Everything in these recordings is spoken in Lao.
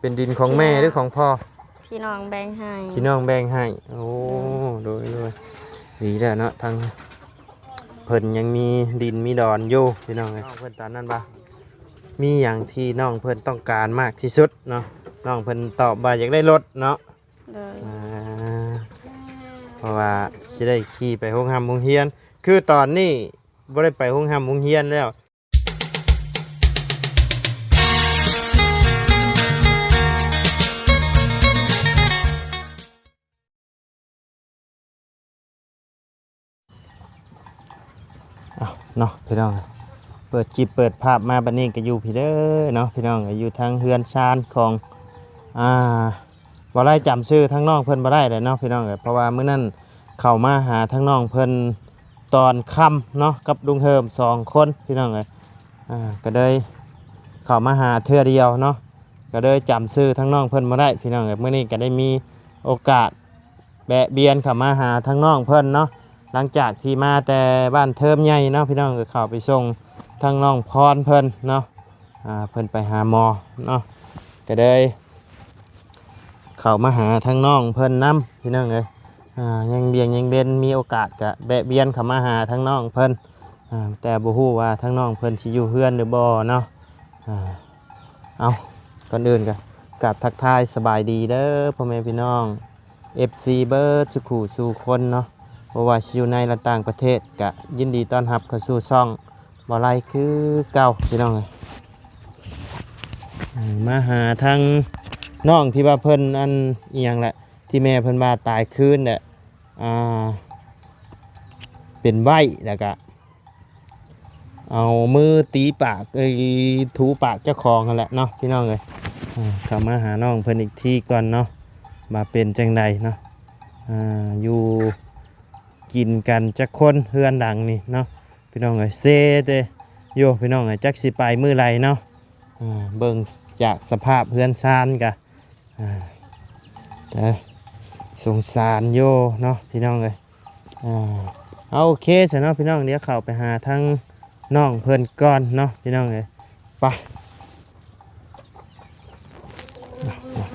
ເປັນດິນຂອງແມ່ ແມ່ ຫຼືຂອງພໍ່? ພີ່ນ້ອງແບ່ງໃຫ້ ພີ່ນ້ອງແບ່ງໃຫ້. ໂອ້ ໂດຍ ໂດຍ ໂດຍ ດີແລ້ວເນາະ ທາງເພິ່ນຍັງມີດິນມີດອນຢູ່ ພີ່ນ້ອງເອີຍ. ນ້ອງເພິ່ນຕອນນັ້ນວ່າ ມີຫຍັງທີ່ນ້ອງເພິ່ນຕ້ອງການມາກທີ່ສຸດເນາະ? ນ້ອງເພິ່ນຕອບວ່າຢາກໄດ້ລົດເນາະ. ໂດຍ ອ່າ ເພາະວ່າຊິໄດ້ຂີ່ໄປໂຮງຮ່ຳໂຮງຮຽນ ຄືຕອນນີ້ບໍ່ໄດ້ໄປໂຮງຮ່ຳໂຮງຮຽນແລ້ວ. ເອົາເນາະ ພີ່ນ້ອງ ເປີດຄລິບເປີດພາບມາບັດນີ້ກໍຢູ່ພີ້ເດີເນາະ ພີ່ນ້ອງ ຢູ່ທາງເຮືອນຊານຂອງ ອ່າ ບໍ່ໄດ້ຈຳຊື່ທາງນ້ອງເພິ່ນບໍ່ໄດ້ແຫຼະເນາະ ພີ່ນ້ອງເອີຍ ເພາະວ່າມື້ນັ້ນເຂົ້າມາຫາທາງນ້ອງເພິ່ນຕອນຄ່ຳເນາະ ກັບລຸງເຮີມສອງຄົນ ພີ່ນ້ອງເອີຍ. ອ່າ ກໍເລີຍເຂົ້າມາຫາເທື່ອດຽວເນາະ ກໍເລີຍຈຳຊື່ທາງນ້ອງເພິ່ນບໍ່ໄດ້ ພີ່ນ້ອງເອີຍ. ມື້ນີ້ກໍໄດ້ມີໂອກາດ ແວະວຽນເຂົ້າມາຫາທາງນ້ອງເພິ່ນເນາະ ຫຼັງຈາກທີ່ມາແຕ່ບ້ານເທີມໃຫຍ່ເນາະ ພີ່ນ້ອງ ກໍເຂົ້າໄປສົ່ງທາງນ້ອງພອນເພິ່ນເນາະ ອ່າ ເພິ່ນໄປຫາໝໍເນາະ ກໍເລີຍເຂົ້າມາຫາທາງນ້ອງເພິ່ນນຳ ພີ່ນ້ອງເອີຍ. ອ່າ ຍັງບຽງຍັງເວັນ ມີໂອກາດກໍແວະວຽນເຂົ້າມາຫາທາງນ້ອງເພິ່ນ ອ່າ ແຕ່ບໍ່ຮູ້ວ່າທາງນ້ອງເພິ່ນຊິຢູ່ເຮືອນຫຼືບໍ່ເນາະ. ອ່າ ເອົາ ກ່ອນອື່ນກໍກາບທັກທາຍສະບາຍດີເດີພໍ່ແມ່ພີ່ນ້ອງ ເອັຟຊີ ເບິດສູ່ຄູ່ສູ່ຄົນເນາະ ບໍ່ວ່າຊິຢູ່ໃນ ແລະ ຕ່າງປະເທດ ກະຍິນດີຕ້ອນຮັບເຂົ້າສູ່ຊ່ອງບໍ່ໄລຄືເກົ່າ ພີ່ນ້ອງເອີຍ. ມາຫາທາງນ້ອງທີ່ວ່າເພິ່ນ ອັນ ອີ່ຫຍັງແຫຼະ ທີ່ແມ່ເພິ່ນວ່າຕາຍຄືນແຫຼະ ອ່າ ເປັນໄວ້ ແລ້ວກະ ເອົາມືຕີປາກ ເອີຍ ຖູປາກເຈົ້າຂອງຫັ້ນແຫຼະເນາະ ພີ່ນ້ອງເອີຍ. ອ່າ ເຂົ້າມາຫານ້ອງເພິ່ນອີກທີກ່ອນເນາະ ວ່າເປັນຈັ່ງໃດເນາະ. ອ່າ ຢູ່ກິນກັນຈັກຄົນເຮືອນຫຼັງນີ້ເນາະ ພີ່ນ້ອງເອີຍ ເຊແຕ່ຢູ່ ພີ່ນ້ອງເອີຍ ຈັກຊິໄປມື້ໃດເນາະ. ອ່າ ເບິ່ງຈາກສະພາບເຮືອນຊານກະ ອ່າ ເອີ ສົງສານຢູ່ເນາະ ພີ່ນ້ອງເອີຍ. ອ່າ ເອົາ ໂອເຄຊະເນາະ ພີ່ນ້ອງ ດຽວເຂົ້າໄປຫາທາງນ້ອງເພິ່ນກ່ອນເນາະ ພີ່ນ້ອງເອີຍ. ໄປ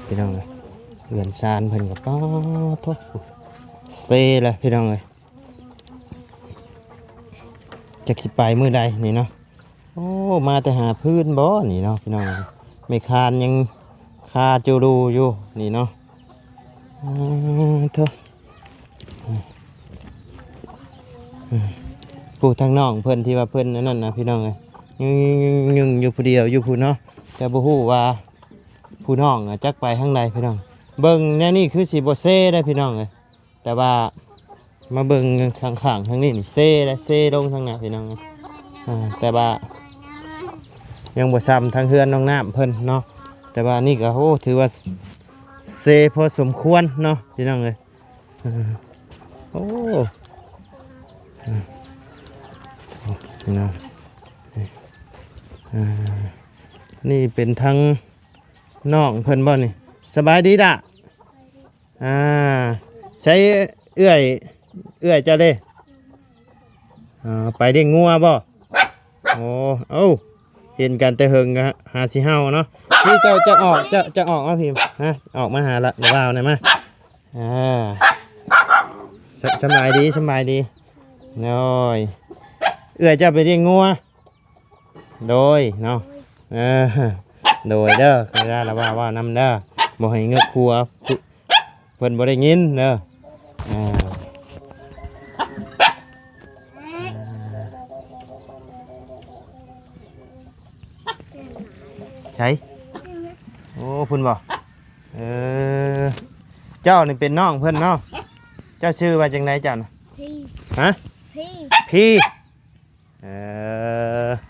ພີ່ນ້ອງເອີຍ ເຮືອນຊານເພິ່ນກໍ ປາໂທ້ ເຊແຫຼະ ພີ່ນ້ອງເອີຍ ຈັກຊິໄປມື້ໃດນີ້ເນາະ. ໂອ້ ມາແຕ່ຫາພື້ນບໍ່ນີ້ເນາະ ພີ່ນ້ອງ ແມ່ຄານຍັງຄາຈູລູຢູ່ນີ້ເນາະ. ອ່າ ເທີ ຜູ້ທາງນ້ອງເພິ່ນທີ່ວ່າເພິ່ນອັນນັ້ນນະ ພີ່ນ້ອງເອີຍ ຍຶງໆໆໆຢູ່ຜູ້ດຽວຢູ່ພຸ້ນເນາະ ແຕ່ບໍ່ຮູ້ວ່າຜູ້ນ້ອງອະຈັກໄປທາງໃດ ພີ່ນ້ອງ. ເບິ່ງແນວນີ້ຄືຊິບໍ່ເຊໄດ໋ ພີ່ນ້ອງເອີຍ. ແຕ່ວ່າມາເບິ່ງຂ້າງໆ ທາງນີ້ນີ້ ເຊແລະເຊລົງທາງໜ້າ ພີ່ນ້ອງ. ອ່າ ແຕ່ວ່າຍັງບໍ່ຊ່ຳທາງເຮືອນນ້ອງນ້ຳເພິ່ນເນາະ ແຕ່ວ່ານີ້ກໍ ໂອ້ ຖືວ່າເຊພໍສົມຄວນເນາະ ພີ່ນ້ອງເອີຍ. ໂອ້ ພີ່ນ້ອງ ນີ້ເປັນທາງນ້ອງເພິ່ນບໍ່ນີ້? ສະບາຍດີດະ. ອ່າ ໃສເອື້ອຍ ເອື້ອຍເຈົ້າເດ້? ອ່າ ໄປລ້ຽງງົວບໍ່? ໂອ້ ເອົ້າ ເຫັນກັນແຕ່ເຫິງ ຫາຊິເຫົ່າເນາະ. ນີ້ເຈົ້າ ເຈົ້າອອກ ເຈົ້າ ເຈົ້າອອກມາພີ້ ຮະ ອອກມາຫາລະບ່າວໜ່ອຍມາ. ອ່າ ສະ ສະບາຍດີ ສະບາຍດີ. ໂດຍ ເອື້ອຍເຈົ້າໄປລ້ຽງງົວ. ໂດຍເນາະ ເອີ ໂດຍເດີ ເວລາລະວ່າເວົ້ານຳເດີ ບໍ່ໃຫ້ເງີຍຫົວ ເພິ່ນບໍ່ໄດ້ຍິນເດີ. ອ່າ ໃສ? ໂອ້ ພຸ້ນບໍ່? ເອີ ເຈົ້ານີ້ເປັນນ້ອງເພິ່ນເນາະ ເຈົ້າຊື່ວ່າຈັ່ງໃດເຈົ້ານະ? ພີ ຮະ? ພີ ພີ. ເອີ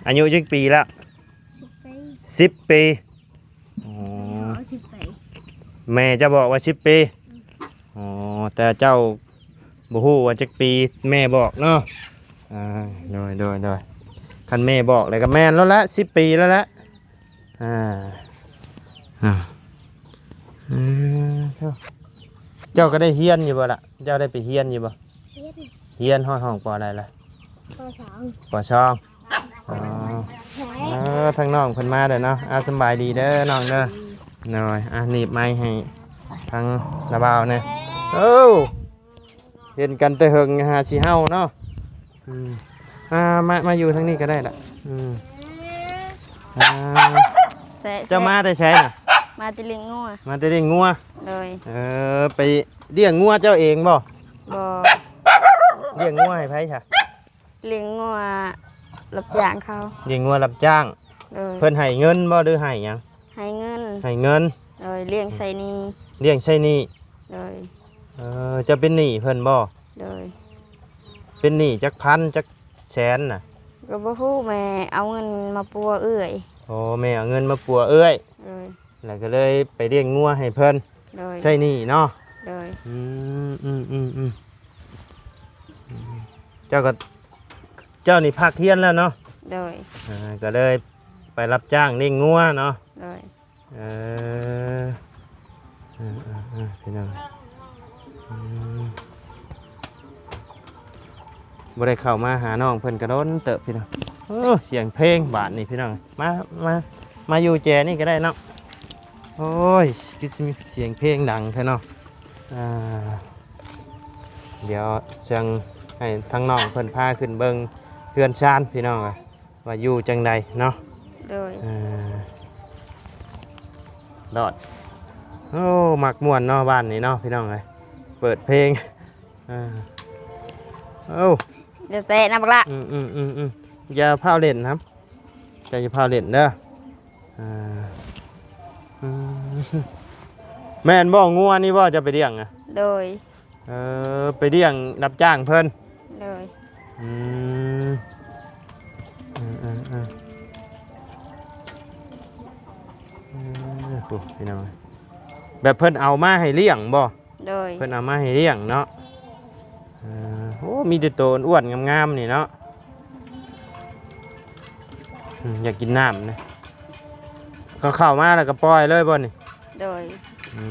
ອາຍຸຈັກປີແລ້ວ? ສິບປີ ສິບປີ. ອໍ ສິບປີ ແມ່ເຈົ້າບອກວ່າສິບປີ. ອືມ ອໍ ແຕ່ເຈົ້າບໍ່ຮູ້ວ່າຈັກປີ ແມ່ບອກເນາະ. ອ່າ ໂດຍ ໂດຍ ໂດຍ ຄັນແມ່ບອກແລ້ວກໍແມ່ນແລ້ວແຫຼະ ສິບປີແລ້ວແຫຼະ. ອ່າ ອ່າ ເອີ ເຈົ້າກໍໄດ້ຮຽນຢູ່ບໍ່ລະ? ເຈົ້າໄດ້ໄປຮຽນຢູ່ບໍ່? ຮຽນ ຮຽນຮອດຫ້ອງ ປ.ໃດລະ? ປ.ສອງ ປ.ສອງ. ອໍ ເອີ ທາງນ້ອງເພິ່ນມາແລ້ວເນາະ. ອ່າ ສະບາຍດີເດີນ້ອງເດີ. ໂດຍ ອ່ະ ໜີບໄມໃຫ້ທາງລາວແດ່. ໂອ້ ເຫັນກັນແຕ່ເຫິງຫາຊິເຫົ່າເນາະ. ອືມ ອ່າ ມາ ມາຢູ່ທາງນີ້ກໍໄດ້ລະ. ອືມ ອ່າ ແຊະ ເຈົ້າມາແຕ່ໃສນະ? ມາແຕ່ລ້ຽງງົວ. ມາແຕ່ລ້ຽງງົວ. ໂດຍ ເອີ ໄປລ້ຽງງົວເຈົ້າເອງບໍ່? ບໍ່. ລ້ຽງງົວໃຫ້ໃຜຊະ? ລ້ຽງງົວຮັບຈ້າງເຂົາ. ລ້ຽງງົວຮັບຈ້າງ. ໂດຍ ເພິ່ນໃຫ້ເງິນບໍ່ ຫຼືໃຫ້ຫຍັງ? ໃຫ້ເງິນ. ໃຫ້ເງິນ. ໂດຍ ລ້ຽງໃຊ້ໜີ້. ລ້ຽງໃຊ້ໜີ້. ໂດຍ ເອີ ເຈົ້າເປັນໜີ້ເພິ່ນບໍ່? ໂດຍ ເປັນໜີ້ຈັກພັນຈັກແສນນະ? ກໍບໍ່ຮູ້ ແມ່ເອົາເງິນມາປົວເອື້ອຍ. ໂອ້ ແມ່ເອົາເງິນມາປົວເອື້ອຍ. ໂດຍ ແລ້ວກໍເລີຍໄປລ້ຽງງົວໃຫ້ເພິ່ນ. ໂດຍ ໃຊ້ໜີ້ເນາະ. ໂດຍ ອືມ ອືມ ອືມ ອືມ ເຈົ້າກໍ ເຈົ້ານີ້ພັກຮຽນແລ້ວເນາະ? ໂດຍ ອ່າ ກໍເລີຍໄປຮັບຈ້າງລ້ຽງງົວເນາະ? ໂດຍ ເອີ ເອີ ເອີ ເອີ ພີ່ນ້ອງ ອືມ ບໍ່ໄດ້ເຂົ້າມາຫານ້ອງເພິ່ນກໍດົນເຕີບ ພີ່ນ້ອງ. ໂອ້ ສຽງເພງບາດນີ້ ພີ່ນ້ອງ. ມາ ມາ ມາຢູ່ແຈນີ້ກໍໄດ້ເນາະ. ໂອ້ຍ ຄືຊິມີສຽງເພງດັງແທ້ເນາະ. ອ່າ ດຽວຈັ່ງໃຫ້ທາງນ້ອງເພິ່ນພາຂຶ້ນເບິ່ງເຮືອນຊານ ພີ່ນ້ອງ ວ່າຢູ່ຈັ່ງໃດເນາະ. ໂດຍ ອ່າ ລອດ. ໂອ້ ມັກມ່ວນເນາະບ້ານນີ້ເນາະ ພີ່ນ້ອງເອີຍ. ເປີດເພງ ອ່າ ໂອ້ ຢ່າແຕະນະບັກຫຼ້າ. ອືມ ອືມ ອືມ ອືມ ຢ່າຟ້າວຫຼິ້ນນຳ. ເຈົ້າຢ່າຟ້າວຫຼິ້ນເດີ. ອ່າ ອືມ ແມ່ນບໍ່ ງົວນີ້ບໍ່ເຈົ້າໄປລ້ຽງນະ? ໂດຍ ເອີ ໄປລ້ຽງຮັບຈ້າງເພິ່ນ. ໂດຍ ອືມ ເອີ ເອີ ເອີ ເອີ ໂອ້ ພີ່ນ້ອງ ແບບເພິ່ນເອົາມາໃຫ້ລ້ຽງບໍ່? ໂດຍ ເພິ່ນເອົາມາໃຫ້ລ້ຽງເນາະ. ເອີ ໂອ້ ມີແຕ່ໂຕອ້ວນໆງາມໆນີ້ເນາະ. ອືມ ຢາກກິນນ້ຳນະ. ເຂົາເຂົ້າມາແລ້ວກໍປ່ອຍເລີຍບໍ່ນີ້? ໂດຍ ອື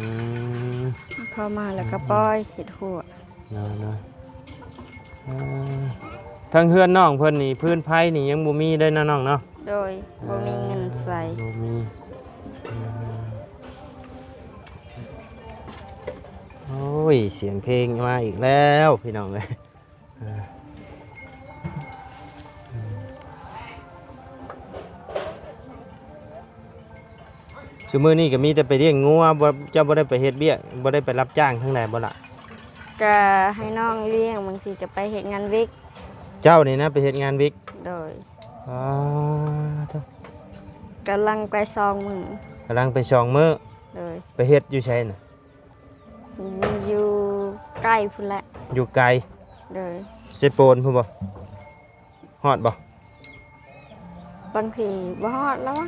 ມ ເຂົ້າມາແລ້ວກໍປ່ອຍ ເຮັດຫົວ. ໂດຍ ໂດຍ ເອີ ທາງເຮືອນນ້ອງເພິ່ນນີ້ ພື້ນໄຟນີ້ຍັງບໍ່ມີເລີຍເນາະນ້ອງເນາະ? ໂດຍ ບໍ່ມີເງິນໃຊ້. ເອີ ບໍ່ມີ. ໂອ້ຍ ສຽງເພງມາອີກແລ້ວ ພີ່ນ້ອງເອີຍ. ເອີ ຊຸມື້ນີ້ກໍມີແຕ່ໄປລ້ຽງງົວ. ບໍ່ ເຈົ້າບໍ່ໄດ້ໄປເຮັດວຽກ ບໍ່ໄດ້ໄປຮັບຈ້າງທາງໃດບໍ່ລະ? ກະໃຫ້ນ້ອງລ້ຽງ ບາງທີກໍໄປເຮັດງານວິກ. ເຈົ້ານີ້ນະໄປເຮັດງານວິກ? ໂດຍ. ອໍ ໂທ້ ກຳລັງໄປສອງມື້. ກຳລັງໄປສອງມື້. ໂດຍ. ໄປເຮັດຢູ່ໃສນະ? ຢູ່ໃກ້ພຸ້ນແຫຼະ. ຢູ່ໄກ. ໂດຍ. ເຊໂປນພຸ້ນບໍ່? ຮອດບໍ່? ບາງທີບໍ່ຮອດແລ້ວວະ.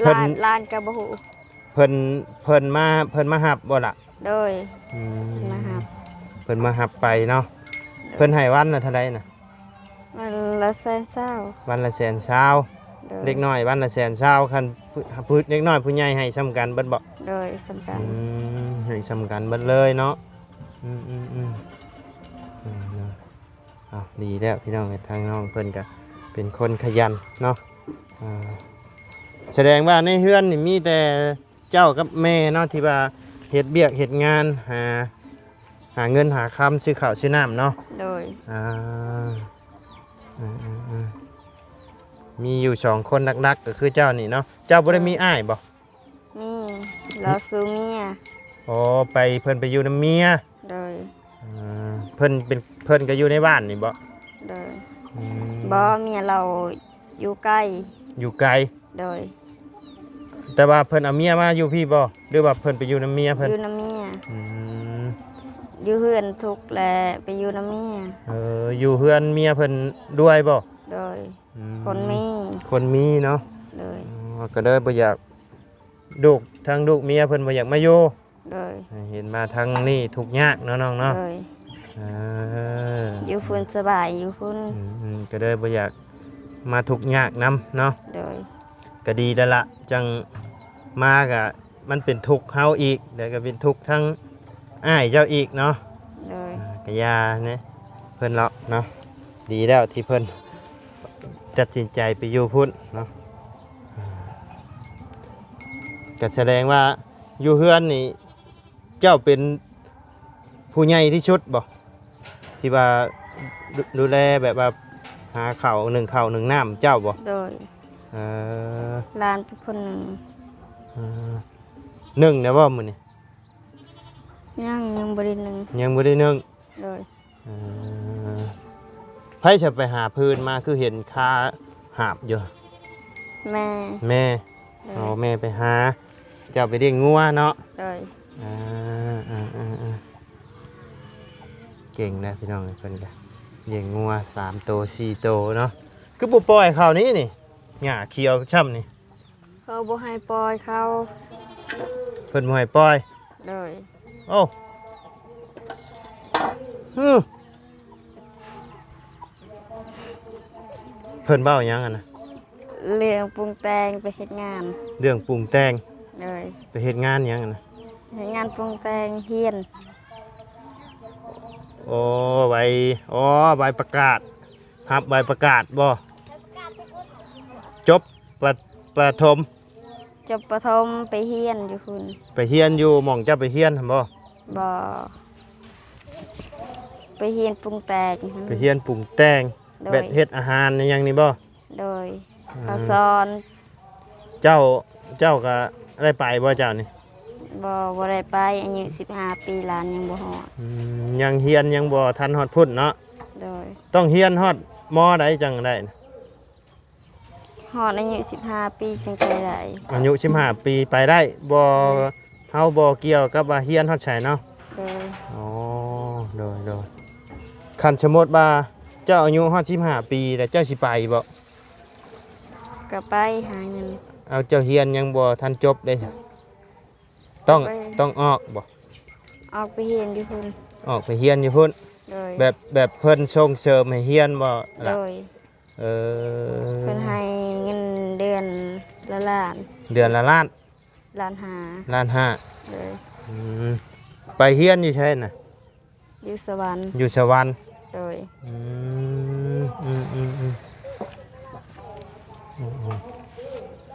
ເພິ່ນ ຫຼານ ຫຼານກໍບໍ່ຮູ້. ເພິ່ນ ເພິ່ນມາ ເພິ່ນມາຮັບບໍ່ລະ? ໂດຍ. ອືມ ມາຮັບ. ເພິ່ນມາຮັບໄປເນາະ. ໂດຍ. ເພິ່ນໃຫ້ວັນລະເທົ່າໃດນະ? ວັນລະແສນຊາວ. ວັນລະແສນຊາວ. ໂດຍ. ເດັກນ້ອຍວັນລະແສນຊາວ. ຄັນຜູ້ ຜູ້ ເດັກນ້ອຍຜູ້ໃຫຍ່ໃຫ້ສ່ຳກັນເບິດບໍ່? ໂດຍ ສ່ຳກັນ. ອືມ ໃຫ້ສ່ຳກັນເບິດເລີຍເນາະ. ອືມ ອືມ ອືມ ອືມ ເນາະ. ເອົາ ດີແລ້ວພີ່ນ້ອງເອີຍ ທາງນ້ອງເພິ່ນກະເປັນຄົນຂະຫຍັນເນາະ. ອ່າ ສະແດງວ່າໃນເຮືອນນີ້ມີແຕ່ເຈົ້າກັບແມ່ເນາະ ທີ່ວ່າເຮັດວຽກເຮັດງານ ຫາ ຫາເງິນຫາຄຳຊື້ເຂົ້າຊື້ນ້ຳເນາະ. ໂດຍ. ອ່າ ເອີ ເອີ ເອີ ມີຢູ່ສອງຄົນຫຼັກໆ ກໍຄືເຈົ້ານີ້ເນາະ. ເຈົ້າບໍ່ໄດ້ມີອ້າຍບໍ່? ມີ ລາວສູ່ເມຍ. ອໍ ໄປ ເພິ່ນໄປຢູ່ນຳເມຍ. ໂດຍ. ເອີ ເພິ່ນເປັນ ເພິ່ນກໍຢູ່ໃນບ້ານນີ້ບໍ່? ໂດຍ. ອືມ ບໍ່ ເມຍລາວຢູ່ໄກ. ຢູ່ໄກ. ໂດຍ. ແຕ່ວ່າເພິ່ນເອົາເມຍມາຢູ່ພີ້ບໍ່ ຫຼືວ່າເພິ່ນໄປຢູ່ນຳເມຍເພິ່ນ? ຢູ່ນຳເມຍ. ອືມ ຢູ່ເຮືອນທຸກແຫຼະ ໄປຢູ່ນຳເມຍ. ເອີ ຢູ່ເຮືອນເມຍເພິ່ນລວຍບໍ່? ໂດຍ. ອືມ ຄົນມີ ຄົນມີເນາະ. ໂດຍ. ອໍ ກໍເລີຍບໍ່ຢາກ ລູກ ທາງລູກເມຍເພິ່ນບໍ່ຢາກມາຢູ່. ໂດຍ. ເຫັນມາທາງນີ້ທຸກຍາກເນາະນ້ອງເນາະ. ໂດຍ. ເອີ ຢູ່ພຸ້ນສະບາຍຢູ່ພຸ້ນ. ອືມ ອືມ ກໍເລີຍບໍ່ຢາກມາທຸກຍາກນຳເນາະ. ໂດຍ. ກໍດີແລ້ວລະ ຈັ່ງມາກະມັນເປັນທຸກເຮົາອີກ ແລ້ວກໍເປັນທຸກທັງອ້າຍເຈົ້າອີກເນາະ. ໂດຍ. ອ່າ ກະຢ່າແດ່ເພິ່ນເນາະ ເນາະ. ດີແລ້ວທີ່ເພິ່ນຕັດສິນໃຈໄປຢູ່ພຸ້ນເນາະ. ອ່າ ກໍສະແດງວ່າຢູ່ເຮືອນນີ້ ເຈົ້າເປັນຜູ້ໃຫຍ່ທີ່ສຸດບໍ່? ທີ່ວ່າດູ ດູແລແບບວ່າຫາເຂົ້າ ໜຶ້ງເຂົ້າໜຶ້ງນ້ຳເຈົ້າບໍ່? ໂດຍ. ເອີ ຫຼານເປັນຄົນໜຶ້ງ. ເອີ ໜຶ້ງແລ້ວບໍ່ມື້ນີ້? ຍັງ ຍັງບໍ່ໄດ້ໜຶ້ງ. ຍັງບໍ່ໄດ້ໜຶ້ງ. ໂດຍ. ເອີ ໃຜຈະໄປຫາຟືນມາ ຄືເຫັນຄາຫາບຢູ່? ແມ່. ແມ່. ໂດຍ. ອໍ ແມ່ໄປຫາ ເຈົ້າໄປລ້ຽງງົວເນາະ? ໂດຍ. ອ່າ ເກັ່ງນະພີ່ນ້ອງເອີຍ ເພິ່ນກະລ້ຽງງົວສາມໂຕສີ່ໂຕເນາະ. ຄືບໍ່ປ່ອຍເຂົານີ້ນີ້ ຫຍ້າຂຽວຊ່ຳນີ້? ເຂົາບໍ່ໃຫ້ປ່ອຍເຂົາ. ເພິ່ນບໍ່ໃຫ້ປ່ອຍ? ໂດຍ. ໂອ້ ເພິ່ນເວົ້າຫຍັງຫັ້ນນະ? ເລື່ອງປຸງແຕ່ງໄປເຮັດງານ. ເລື່ອງປຸງແຕ່ງ? ໂດຍ. ໄປເຮັດງານຫຍັງຫັ້ນນະ? ເຮັດງານປຸງແຕ່ງ ຮຽນ. ໂອ້ ໃບ ອໍ ໃບປະກາດ ຮັບໃບປະກາດບໍ່? ຈົບປະ ປະຖົມ? ຈົບປະຖົມໄປຮຽນຢູ່ພຸ້ນ. ໄປຮຽນຢູ່ໝ່ອງເຈົ້າໄປຮຽນຫັ້ນບໍ່? ບໍ່ ໄປຮຽນປຸງແຕ່ງ. ໄປຮຽນປຸງແຕ່ງ. ໂດຍ. ແບບເຮັດອາຫານອີຫຍັງນີ້ບໍ່? ໂດຍ. ອືມ ເຂົາສອນ. ເຈົ້າ ເຈົ້າກະໄດ້ໄປບໍ່ເຈົ້ານີ້? ບໍ່ ບໍ່ໄດ້ໄປ ອາຍຸສິບຫ້າປີ ຫຼານຍັງບໍ່ຮອດ. ອືມ ຍັງຮຽນຍັງບໍ່ທັນຮອດພຸ້ນເນາະ? ໂດຍ. ຕ້ອງຮຽນຮອດ ມໍ ໃດຈັ່ງໄດ້ນະ? ຮອດອາຍຸສິບຫ້າປີຈຶ່ງໄປໄດ້. ອາຍຸສິບຫ້າປີໄປໄດ້ ບໍ່ ເຮົາບໍ່ກ່ຽວກັບວ່າຮຽນຮອດໃສເນາະ? ໂດຍ. ອໍ ໂດຍ ໂດຍ. ຄັນສົມມຸດວ່າເຈົ້າອາຍຸຮອດສິບຫ້າປີແລ້ວ ເຈົ້າຊິໄປບໍ່? ກໍໄປຫາເງິນ. ເອົາ ເຈົ້າຮຽນຍັງບໍ່ທັນຈົບເດ້. ຕ້ອງ ໄປ ຕ້ອງອອກບໍ່? ອອກໄປຮຽນຢູ່ພຸ້ນ. ອອກໄປຮຽນຢູ່ພຸ້ນ. ໂດຍ. ແບບ ແບບເພິ່ນສົ່ງເສີມໃຫ້ຮຽນບໍ່ລະ? ໂດຍ. ເອີ ເພິ່ນໃຫ້ເງິນເດືອນລະລ້ານ. ເດືອນລະລ້ານ? ລ້ານຫ້າ. ລ້ານຫ້າ. ໂດຍ. ອືມ ໄປຮຽນຢູ່ໃສນະ? ຢູ່ສະຫວັນ. ຢູ່ສະຫວັນ. ໂດຍ. ອືມ ອືມ ອືມ ອືມ ອືມ ອືມ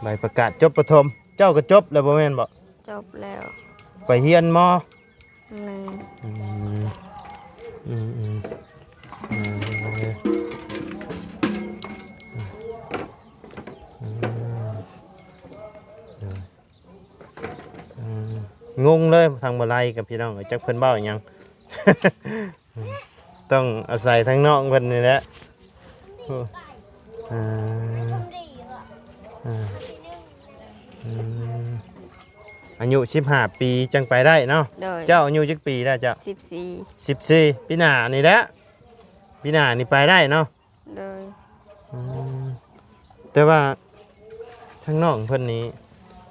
ໃບປະກາດຈົບປະຖົມ. ເຈົ້າກໍຈົບແລ້ວບໍ່ແມ່ນບໍ່? ຈົບແລ້ວ. ໄປຮຽນມໍ? ແມ່ນ. ອືມ ອືມ ອືມ ເອີ ອືມ ເອີ ອືມ ງົງເລີຍ ທາງບໍ່ໄລ່ກັບພີ່ນ້ອງເອີຍ ຈັກເພິ່ນເວົ້າອີ່ຫຍັງ. ຕ້ອງອາໄສທາງນ້ອງເພິ່ນນີ້ແຫຼະ. ໂອ້ ອ່າ ອ່າ ອືມ ອາຍຸສິບຫ້າປີຈັ່ງໄປໄດ້ເນາະ. ໂດຍ. ເຈົ້າອາຍຸຈັກປີແລ້ວເຈົ້າ? ສິບສີ່. ສິບສີ່ ປີໜ້ານີ້ແຫຼະ ປີໜ້ານີ້ໄປໄດ້ເນາະ. ໂດຍ. ອືມ ແຕ່ວ່າທາງນ້ອງເພິ່ນນີ້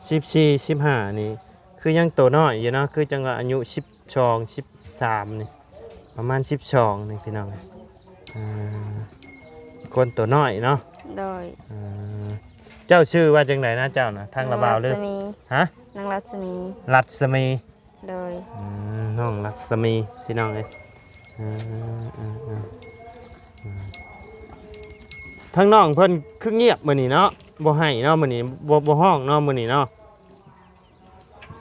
ສິບສີ່ ສິບຫ້ານີ້ ຄືຍັງໂຕນ້ອຍຢູ່ເນາະ ຄືຈັ່ງວ່າອາຍຸສິບສອງ ສິບສາມນີ້ ປະມານສິບສອງນີ້ພີ່ນ້ອງ. ອ່າ ຄົນໂຕນ້ອຍເນາະ. ໂດຍ. ອ່າ ເຈົ້າຊື່ວ່າຈັ່ງໃດນະເຈົ້ານະ? ທາງລະບ່າວຫຼື ນາງລັດສະໝີ. ຮະ? ນາງລັດສະໝີ. ລັດສະໝີ. ໂດຍ. ອືມ ນ້ອງລັດສະໝີ ພີ່ນ້ອງເອີຍ. ເອີ ເອີ ເອີ ເອີ ທາງນ້ອງເພິ່ນຄືງຽບມື້ນີ້ເນາະ ບໍ່ໄຫ້ເນາະມື້ນີ້ ບໍ່ ບໍ່ຮ້ອງເນາະມື້ນີ້ເນາະ.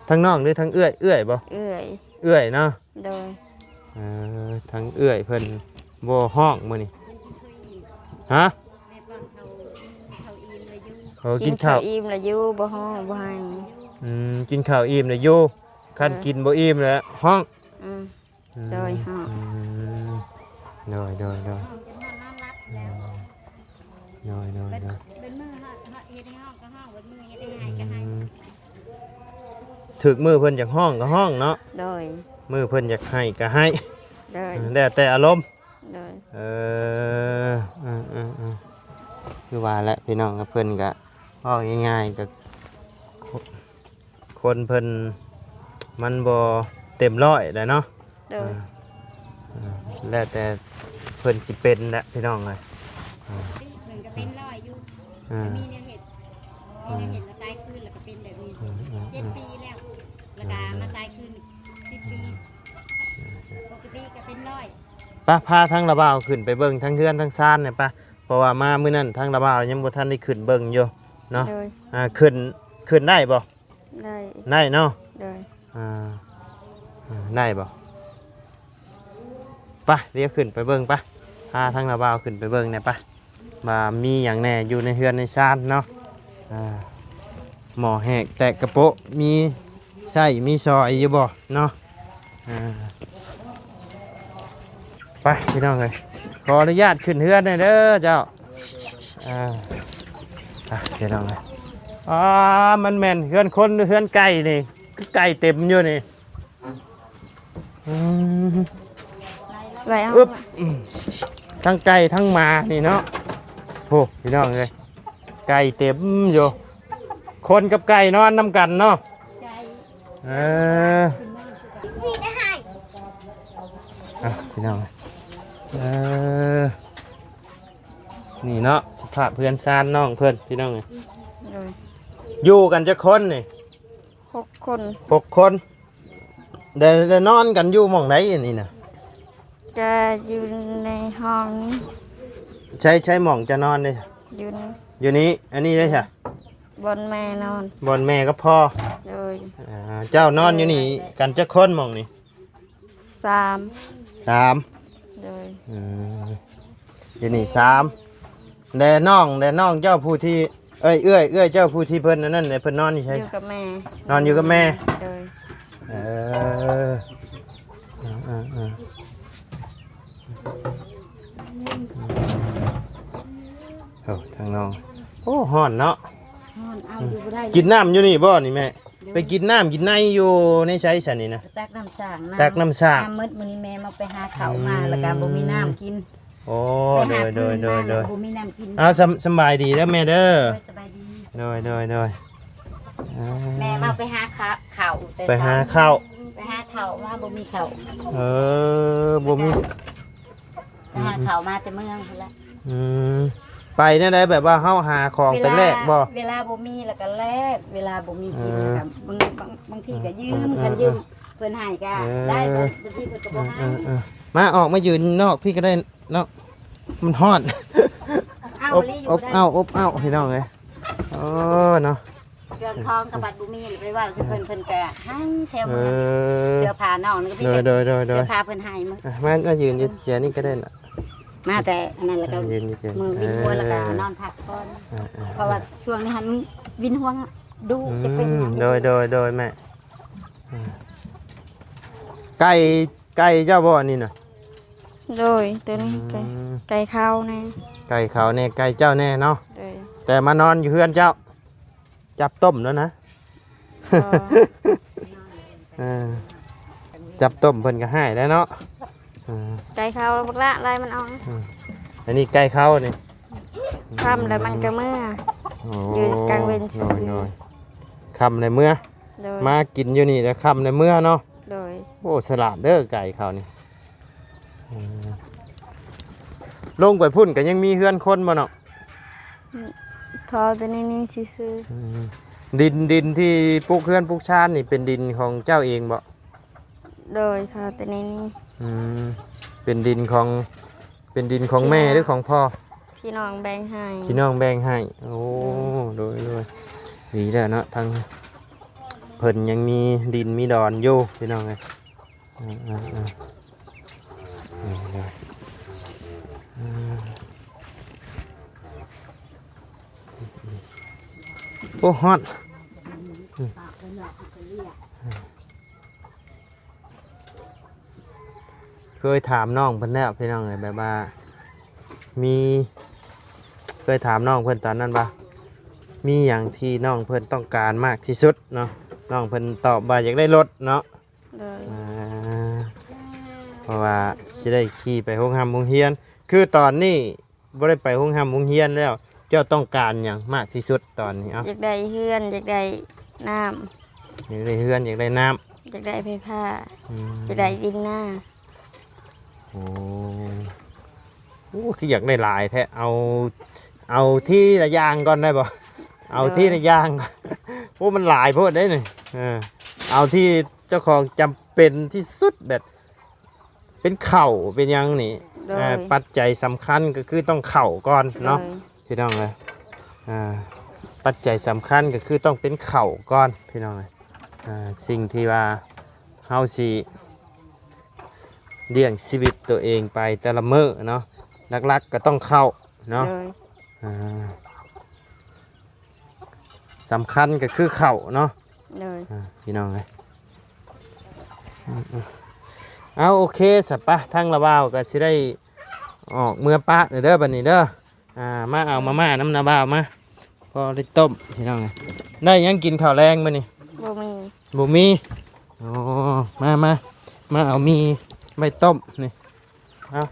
ທາງນ້ອງຫຼືທາງເອື້ອຍ? ເອື້ອຍບໍ່? ເອື້ອຍ. ເອື້ອຍເນາະ. ໂດຍ. ເອີ ທາງເອື້ອຍເພິ່ນບໍ່ຮ້ອງມື້ນີ້. ຮະ? ແມ່ປ້ອນເຂົ້າ ກິນເຂົ້າອີ່ມແລ້ວຢູ່. ໂອ້ ກິນເຂົ້າອີ່ມແລ້ວຢູ່ ບໍ່ຮ້ອງ ບໍ່ໄຫ້. ອືມ ກິນເຂົ້າອີ່ມແລ້ວຢູ່ ຄັນ ເອີ ກິນບໍ່ອີ່ມແລ້ວຮ້ອງ. ອືມ. ອືມ ໂດຍ. ອືມ ໂດຍ ໂດຍ ໂດຍ ໂດຍ ໂດຍ ໂດຍ ເບິດມື້ເນາະ ເຮັດໃຫ້ຮ້ອງກໍຮ້ອງ ເບິດມື້ເຮັດໃຫ້ໄຫ້ກໍໄຫ້. ອືມ ຖືກມື້ເພິ່ນຢາກຮ້ອງກໍຮ້ອງເນາະ. ໂດຍ. ມື້ເພິ່ນຢາກໄຫ້ກໍໄຫ້. ໂດຍ. ເອີ ແລ້ວແຕ່ອາລົມ. ໂດຍ. ເອີ ເອີ ເອີ ເອີ ຄືວ່າແຫຼະ ພີ່ນ້ອງ ເພິ່ນກໍເວົ້າງ່າຍໆ ກໍ ຄົນເພິ່ນມັນບໍ່ເຕັມຮ້ອຍແຫຼະເນາະ. ໂດຍ. ອ່າ ອ່າ ແລ້ວແຕ່ເພິ່ນຊິເປັນແຫຼະ ພີ່ນ້ອງເອີຍ. ອ່າ ເພິ່ນກໍເປັນຮ້ອຍຢູ່. ອ່າ ມີແນວເຮັດ ມີແນວເຮັດ ອ່າ ແລ້ວຕາຍຄືນ ແລ້ວກໍເປັນແບບນີ້. ອືມ ອືມ ເຈັດປີແລ້ວ ແລ້ວກໍມາຕາຍຄືນສິບປີ. ອືມ ປົກກະຕິກໍເປັນຮ້ອຍ. ປະ ພາທາງລາວບ່າວຂຶ້ນໄປເບິ່ງທາງເຮືອນທາງຊານແດ່ປະ ເພາະວ່າມາມື້ນັ້ນທາງລາວບ່າວຍັງບໍ່ທັນໄດ້ຂຶ້ນເບິ່ງຢູ່ເນາະ. ໂດຍ. ອ່າ ຂຶ້ນ ຂຶ້ນໄດ້ບໍ່? ໄດ້ ໄດ້ເນາະ ໂດຍ ອ່າ ອ່າ ໄດ້ບໍ່? ໄປ ດຽວຂຶ້ນໄປເບິ່ງ ໄປ ພາທາງນ້າບ່າວຂຶ້ນໄປເບິ່ງແດ່ ໄປ ວ່າມີຫຍັງແດ່ຢູ່ໃນເຮືອນໃນຊານເນາະ ອ່າ ໝໍ້ແຫກແຕກກະໂປະ ມີໃຊ້ມີສອຍຢູ່ບໍ່ເນາະ? ອ່າ ໄປພີ່ນ້ອງເອີຍ ຂໍອະນຸຍາດຂຶ້ນເຮືອນແດ່ເດີເຈົ້າ ອ່າ ໄປພີ່ນ້ອງເອີຍ ອ່າ ມັນແມ່ນເຮືອນຄົນຫຼືເຮືອນໄກ່ນີ້ ຄືໄກ່ເຕັມຢູ່ນີ້ ອືມ ໄວ້ເອົາ ອຶບ ອືມ ທັງໄກ່ທັງໝານີ້ເນາະ ໂອ້ ພີ່ນ້ອງເອີຍ ໄກ່ເຕັມຢູ່ ຄົນກັບໄກ່ນອນນຳກັນເນາະ ເອີ ອ່ະ ພີ່ນ້ອງ ເອີ ນີ້ເນາະ ສະພາບເຮືອນຊານນ້ອງເພິ່ນ ພີ່ນ້ອງເອີຍ ໂດຍ ຢູ່ກັນຈັກຄົນນີ້? ຫົກຄົນ ຫົກຄົນ ໄດ້ ໄດ້ນອນກັນຢູ່ໝ່ອງໃດອັນນີ້ນະ? ກະຢູ່ໃນຫ້ອງນີ້ ໃຊ້ ໃຊ້ໝ່ອງຈະນອນເດ້? ຢູ່ນີ້ ຢູ່ນີ້ ອັນນີ້ເດ້ຊະ? ບ່ອນແມ່ນອນ ບ່ອນແມ່ກັບພໍ່ ໂດຍ ອ່າ ເຈົ້ານອນຢູ່ນີ້ ໂດຍ ກັນຈັກຄົນໝ່ອງນີ້? ສາມ ສາມ ໂດຍ ອືມ ຢູ່ນີ້ສາມ ແລະນ້ອງ ແລະນ້ອງເຈົ້າຜູ້ທີ່ ເອື້ອຍ ເອື້ອຍ ເອື້ອຍເຈົ້າຜູ້ທີ່ເພິ່ນອັນນັ້ນ ແລະເພິ່ນນອນຢູ່ໃສ? ຢູ່ກັບແມ່ ນອນຢູ່ກັບແມ່ ໂດຍ ເອີ ເອີ ເອີ ໂອ້ ທາງນ້ອງ ໂອ້ ຮ້ອນເນາະ ຮ້ອນ ເອົາຢູ່ບໍ່ໄດ້ ກິນນ້ຳຢູ່ນີ້ບໍ່ນີ້ແມ່? ໂດຍ ໄປກິນນ້ຳກິນໃນຢູ່ໃນໃສຊັ້ນນີ້ນະ? ຕັກນ້ຳສ້າງ ຕັກນ້ຳສ້າງ ນ້ຳໝົດມື້ນີ້ແມ່ມາໄປຫາເຂົ້າມາ ອືມ ແລ້ວກໍບໍ່ມີນ້ຳກິນ ໂອ້ ໄປຫາ ໂດຍ ໂດຍ ໂດຍ ແລ້ວບໍ່ມີນ້ຳກິນ ອ້າວ ສຳ ສຳບາຍດີເດີແມ່ເດີ ໂດຍ ສະບາຍດີ ໂດຍ ໂດຍ ໂດຍ ອ່າ ແມ່ມາໄປຫາເຂົ້າ ເຂົ້າແຕ່ ໄປຫາເຂົ້າ ເຊົ້າ ໄປຫາເຂົ້າມາບໍ່ມີເຂົ້າ ເອີ ບໍ່ມີ ໄປຫາເຂົ້າມາແຕ່ເມືອງພຸ້ນລະ ອືມ ໄປແນວໃດ ແບບວ່າເຮົາຫາຂອງໄປແລກບໍ່? ເວລາ ເວລາບໍ່ມີແລ້ວກໍແລກ ເວລາບໍ່ມີກິນ ເອີ ແລ້ວກໍບາງ ບາງ ບາງທີກໍຢືມ ເອີ ກັນ ເອີ ຢືມ ເອີ ເພິ່ນໃຫ້ກໍ ເອີ ໄດ້ ບາງທີເພິ່ນກໍບໍ່ໃຫ້ ເອີ ເອີ ເອີ ມາ ອອກມາຢືນນອກພີ້ກໍໄດ້ເນາະ ມັນຮ້ອນ ເອົາ ອົບ ເລີຍຢູ່ ອົບເອົາ ອົບເອົາ ພີ່ນ້ອງເອີຍ ໂອ້ ເນາະ ເຄື່ອງຂອງກໍບັດບໍ່ມີ ໄປເວົ້າໃສ່ເພິ່ນ ເພິ່ນກໍໃຫ້ແຖວເມືອງ ເອີ ເສື້ອຜ້ານ້ອງນີ້ກໍມີ ໂດຍ ແຕ່ ໂດຍ ໂດຍ ເສື້ອຜ້າເພິ່ນໃຫ້ໝົດ ອ່ະ ມາ ມາຢືນຢູ່ເຈນີ້ກໍໄດ້ລະ ມາແຕ່ອັນນັ້ນແລ້ວກໍ ເອີ ຢືນຢູ່ເຈນີ້ ມື້ວິນຫົວ ເອີ ແລ້ວກໍນອນພັກຜ່ອນ ເອີ ເອີ ເພາະວ່າຊ່ວງນີ້ຫັ້ນວິນຫົວດຸ ອືມ ຈະເປັນຫຍັງ ໂດຍ ໂດຍ ໂດຍ ແມ່ ອ່າ ໄກ່ ໄກ່ເຈົ້າບໍ່ອັນນີ້ນະ? ໂດຍ ໂຕນີ້ ອືມ ໄກ່ ໄກ່ເຂົາແດ່ ໄກ່ເຂົາແດ່ ໄກ່ເຈົ້າແດ່ເນາະ ໂດຍ ແຕ່ມານອນຢູ່ເຮືອນເຈົ້າ ຈັບຕົ້ມແລ້ວນະ ເອີ ຈັບຕົ້ມເພິ່ນກໍຮ້າຍແລ້ວເນາະ ເອີ ໄກ່ເຂົາບັກລະໄລ່ມັນອອກ ເອີ ອັນນີ້ໄກ່ເຂົານີ້ ຄ່ຳແລ້ວມັນກໍເມືອ ໂອ້ ຢູ່ກາງເວັນ ໂດຍ ຊື່ໆ ໂດຍ ຄ່ຳແລ້ວເມືອ ໂດຍ ມາກິນຢູ່ນີ້ແລ້ວຄ່ຳແລ້ວເມືອເນາະ ໂດຍ ໂອ້ ສະຫຼາດເດີໄກ່ເຂົານີ້ ອືມ ລົງໄປພຸ້ນກໍຍັງມີເຮືອນຄົນບໍ່ເນາະ? ອືມ ພໍແຕ່ໃນນີ້ຊື່ໆ ອືມ ດິນ ດິນທີ່ປຸກເຮືອນປຸກຊານນີ້ເປັນດິນຂອງເຈົ້າເອງບໍ່? ໂດຍ ພໍແຕ່ໃນນີ້ ອືມ ເປັນດິນຂອງ ເປັນດິນຂອງແມ່ ພີ່ນ້ອງ ຫຼືຂອງພໍ່? ພີ່ນ້ອງແບ່ງໃຫ້ ພີ່ນ້ອງແບ່ງໃຫ້ ໂອ້ ໂດຍ ໂດຍ ໂດຍ ດີແລ້ວເນາະ ທາງເພິ່ນຍັງມີດິນມີດອນຢູ່ ພີ່ນ້ອງເອີຍ ອ່າ ອ່າ ອ່າ ໂດຍ ໂດຍ ອ່າ ໂອ້ ຮ້ອນ ອືມ ເຄີຍຖາມນ້ອງເພິ່ນແລ້ວພີ່ນ້ອງເອີຍ ແບບວ່າມີ ເຄີຍຖາມນ້ອງເພິ່ນຕອນນັ້ນວ່າ ມີຫຍັງທີ່ນ້ອງເພິ່ນຕ້ອງການມາກທີ່ສຸດເນາະ ນ້ອງເພິ່ນຕອບວ່າຢາກໄດ້ລົດເນາະ ໂດຍ ອ່າ ເພາະວ່າຊິໄດ້ຂີ່ໄປໂຮງຮ່ຳໂຮງຮຽນ ຄືຕອນນີ້ ບໍ່ໄດ້ໄປໂຮງຮ່ຳໂຮງຮຽນແລ້ວ ເຈົ້າຕ້ອງການຫຍັງມາກທີ່ສຸດຕອນນີ້? ເອົ້າ ຢາກໄດ້ເຮືອນ ຢາກໄດ້ນ້ຳ ຢາກໄດ້ເຮືອນ ຢາກໄດ້ນ້ຳ ຢາກໄດ້ໄຟຟ້າ ອືມ ຢາກໄດ້ດິນນາ ໂອ້ ໂອ້ ຄືຢາກໄດ້ຫຼາຍແທ້ ເອົາ ເອົາທີລະຢ່າງກ່ອນໄດ້ບໍ່? ເອົາ ໂດຍ ທີລະຢ່າງ ໂອ້ ມັນຫຼາຍໂພດເດ້ນີ້ ເອີ ເອົາທີ່ເຈົ້າຂອງຈຳເປັນທີ່ສຸດ ແບບ ເປັນເຂົ້າເປັນຫຍັງນີ້ ໂດຍ ອ່າ ປັດໄຈສຳຄັນກໍຄືຕ້ອງເຂົ້າກ່ອນເນາະ ໂດຍ ພີ່ນ້ອງເອີຍ ອ່າ ປັດໄຈສຳຄັນກໍຄືຕ້ອງເປັນເຂົ້າກ່ອນພີ່ນ້ອງເອີຍ. ອ່າ ສິ່ງທີ່ວ່າເຮົາຊິລ້ຽງຊີວິດຕົວເອງໄປແຕ່ລະມື້ເນາະ ຫຼັກໆກໍຕ້ອງເຂົ້າເນາະ. ໂດຍ ອ່າ ສຳຄັນກໍຄືເຂົ້າເນາະ. ໂດຍ ອ່າ ພີ່ນ້ອງເອີຍ ເອົາ ໂອເຄ ສະປະ ທາງລາວາວກໍຊິໄດ້ອອກເມືອປະເດີ ບັດນີ້ເດີ. ອ່າ ມາເອົາມາມ່ານຳນາບ່າວມາ ພໍໄດ້ຕົ້ມພີ່ນ້ອງເອີຍ. ໄດ້ຫຍັງກິນເຂົ້າແລງມື້ນີ້? ບໍ່ມີ ບໍ່ມີ. ໂອ້ ມາ ມາ ມາເອົາໝີ່ໄວ້ຕົ້ມນີ້. ເອົາ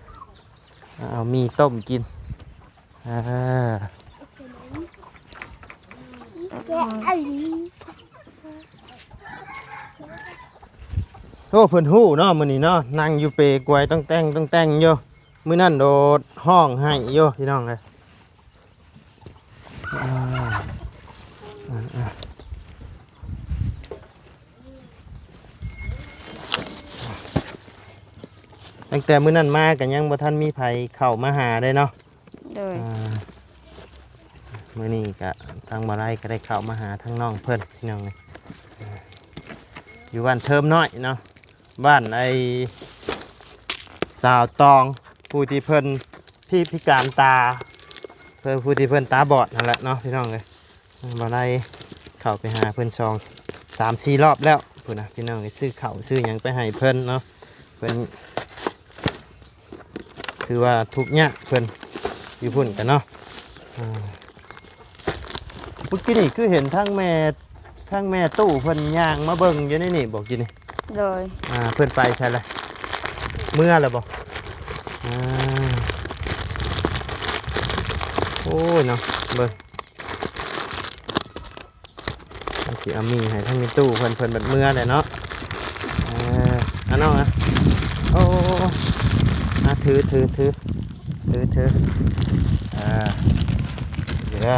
ເອົາໝີ່ຕົ້ມກິນ. ອ່າ ໂອ້ ເພິ່ນຮູ້ເນາະ ມື້ນີ້ເນາະ ນັ່ງຢູ່ເປກວຍຕ້ອງແຕ່ງຕ້ອງແຕ່ງຢູ່. ມື້ນັ້ນໂດດຮ້ອງໄຫ້ຢູ່ພີ່ນ້ອງເອີຍ. ອ່າ ອ່າ ອ່າ ຕັ້ງແຕ່ມື້ນັ້ນມາກໍຍັງບໍ່ທັນມີໃຜເຂົ້າມາຫາເດ້ເນາະ. ໂດຍ ອ່າ ມື້ນີ້ກະທາງບ່າວໄລກໍໄດ້ເຂົ້າມາຫາທາງນ້ອງເພິ່ນພີ່ນ້ອງເອີຍ. ຢູ່ບ້ານເທີມນ້ອຍເນາະ ບ້ານໄອ້ສາວຕອງ ຜູ້ທີ່ເພິ່ນພິ ພິການຕາ ເພິ່ນ ຜູ້ທີ່ເພິ່ນຕາບອດຫັ້ນແຫຼະເນາະພີ່ນ້ອງເອີຍ. ບ່າວໄລເຂົ້າໄປຫາເພິ່ນສອງ ສາມ ສີ່ ລອບແລ້ວພຸ້ນນະພີ່ນ້ອງເອີຍ. ຊື້ເຂົ້າຊື້ຫຍັງໄປໃຫ້ເພິ່ນເນາະ ເພິ່ນ ຖືວ່າທຸກຍາກເພິ່ນຢູ່ພຸ້ນກັນເນາະ. ອ່າ ມື້ກີ້ນີ້ຄືເຫັນທາງແມ່ ທາງແມ່ຕູ້ເພິ່ນຍ່າງມາເບິ່ງຢູ່ໃນນີ້ບໍ ກີ້ນີ້? ໂດຍ ອ່າ ເພິ່ນໄປໃສລະ? ເມືອແລ້ວບໍ? ອ່າ ໂອ້ຍເນາະ ເບິ່ງ ມັນຊິເອົາໝີ່ໃຫ້ທາງແມ່ຕູ້ເພິ່ນ ເພິ່ນບັດເມືອແຫຼະເນາະ. ເອີ ອາ ນ້ອງອະ ໂອ້ ອາ ຖື ຖື ຖື ຖື ຖື ເອີ ເດີ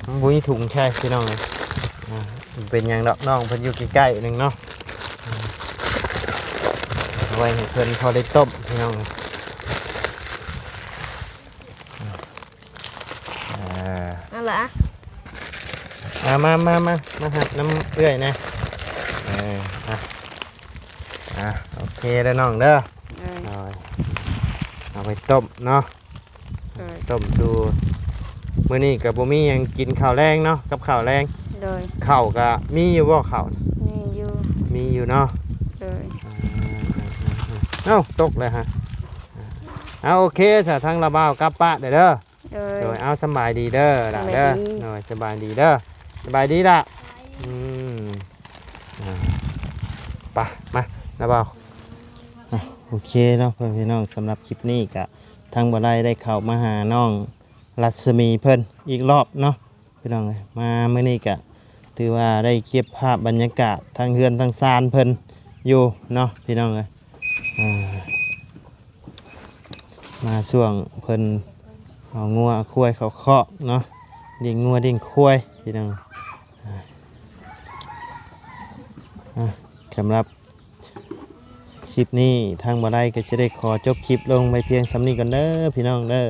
ມັນບໍ່ມີຖົງໃສ່ພີ່ນ້ອງເອີຍ. ອ່າ ບໍ່ເປັນຫຍັງດອກ ນ້ອງເພິ່ນຢູ່ໃກ້ໆໜຶ່ງເນາະ ເອົາໄວ້ໃຫ້ເພິ່ນພໍໄດ້ຕົ້ມພີ່ນ້ອງເອີຍ. ອ່າ ເອົາລະ ອ່າ ມາ ມາ ມາ ມາຮັບນຳເອື້ອຍແດ່. ເອີ ອ່ະ ອ່ະ ໂອເຄເດີນ້ອງເດີ. ໂດຍ ເອົາໄປຕົ້ມເນາະ. ໂດຍ ຕົ້ມສູ່ ມື້ນີ້ກໍບໍ່ມີຫຍັງກິນເຂົ້າແລງເນາະ ກັບເຂົ້າແລງ. ໂດຍ ເຂົ້າກໍມີຢູ່ບໍ່ເຂົ້າ? ມີຢູ່ ມີຢູ່ເນາະ. ໂດຍ ອ່າ ເອົ້າ ຕົກແລ້ວຮະ. ເອົາ ໂອເຄ ສະ ທາງລາວບ່າວກັບປະເດີ. ໂດຍ ໂດຍ ເອົາ ສະບາຍດີເດີຫຼານເດີ. ສະບາຍດີ ໂດຍ ສະບາຍດີເດີ ສະບາຍດີລະ. ອືມ ອ່າ ໄປ ມາ ລາວບ່າວ. ອ່ະ ໂອເຄເນາະ ເພື່ອນພີ່ນ້ອງ ສຳລັບຄລິບນີ້ກະທາງບ່າວໄລໄດ້ເຂົ້າມາຫານ້ອງລັດສະໝີເພິ່ນອີກລອບເນາະ ພີ່ນ້ອງເອີຍ. ມາມື້ນີ້ກະຖືວ່າໄດ້ເກັບພາບບັນຍາກາດທັງເຮືອນທັງຊານເພິ່ນຢູ່ເນາະ ພີ່ນ້ອງເອີຍ. ອ່າ ມາຊ່ວງເພິ່ນເອົາງົວເອົາຄວາຍເຂົ້າຄອກເນາະ ລ້ຽງງົວລ້ຽງຄວາຍ ພີ່ນ້ອງ. ອ່າ ສຳລັບຄລິບນີ້ ທາງບ່າວໄລກໍຊິໄດ້ຂໍຈົບຄລິບລົງໄວ້ພຽງສ່ຳນີ້ກ່ອນເດີ ພີ່ນ້ອງເດີ.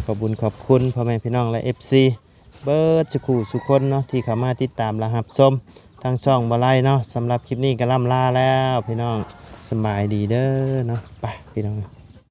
ຂອບບຸນຂອບຄຸນພໍ່ແມ່ພີ່ນ້ອງ ແລະ ເອັຟຊີ ເບິດສຸຂູສຸຄົນເນາະ ທີ່ເຂົ້າມາຕິດຕາມ ແລະ ຮັບຊົມທາງຊ່ອງບ່າວໄລເນາະ. ສຳລັບຄລິບນີ້ກໍລ່ຳລາແລ້ວ ພີ່ນ້ອງ ສະບາຍດີເດີເນາະ. ໄປ ພີ່ນ້ອງ.